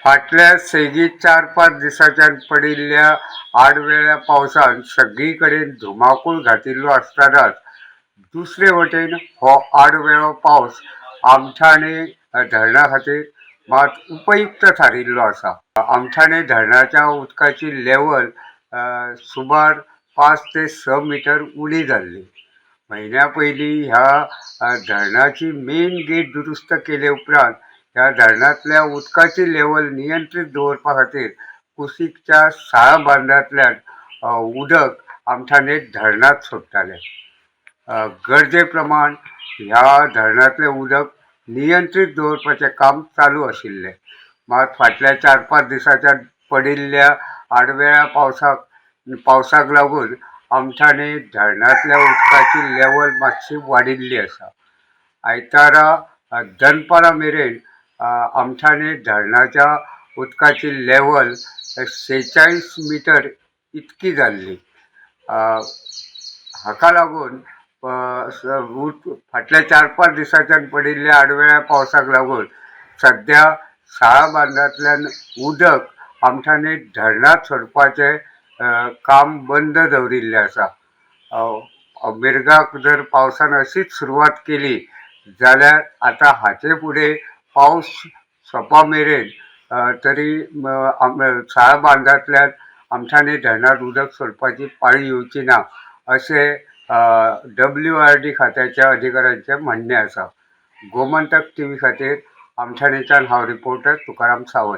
फाटल्या सेगीत 4-5 दिसांच्यान पडिल्ल्या आडवेळ्या पावसान सगळी कडेन धुमाकूळ घातिल्लो आसतनाच दुसरे वटेन हो आडवेळो पावस आमठाणे धरणा खातीर मात उपयुक्त थारिल्लो आसा. आमठाणे धरणाच्या उदकाची लेवल सुमार 5 ते 6 मिटर उणी जाल्ली. म्हयन्या पयलीं ह्या धरणाची मेन गेट दुरुस्त केले उपरांत ह्या धरणांतल्या उदकाची लेवल नियंत्रीत दवरपा खातीर कुशीकच्या साळा बांदांतल्यान उदक आमठाणे धरणांत सोडटाले. गरजे प्रमाण ह्या धरणांतलें उदक नियंत्रीत दवरपाचें काम चालू आशिल्लें. मात फाटल्या 4-5 दिसांच्यान पडिल्ल्या आडवेळ्या पावसाक लागून आमठाणे धरणांतल्या उदकाची लेवल मातशी वाडिल्ली आसा. आयतारा दनपारा मेरेन आमठाणे धरणाच्या उदकाची लेवल 46 मिटर इतकी जाल्ली. हाका लागून फाटल्या 4-5 दिसांच्यान पडिल्ल्या आडवेळ्या पावसाक लागून सद्या साळा बांदांतल्यान उदक आमठाणे धरणांत सोडपाचें काम बंद दवरिल्लें आसा. मिर्गाक जर पावसान अशीच सुरवात केली जाल्यार आतां हाचे फुडें पावस सोंपा मेरेन तरी साळा बांदांतल्यान आमठाणे धरणांत उदक सोडपाची पाळी येवची ना, अशें डब्ल्यू आर डी खात्याच्या अधिकाऱ्यांचें म्हणणें आसा. गोमंतक टीव्ही खातीर आमठाणेच्यान हांव रिपोर्टर तुकाराम सावंत.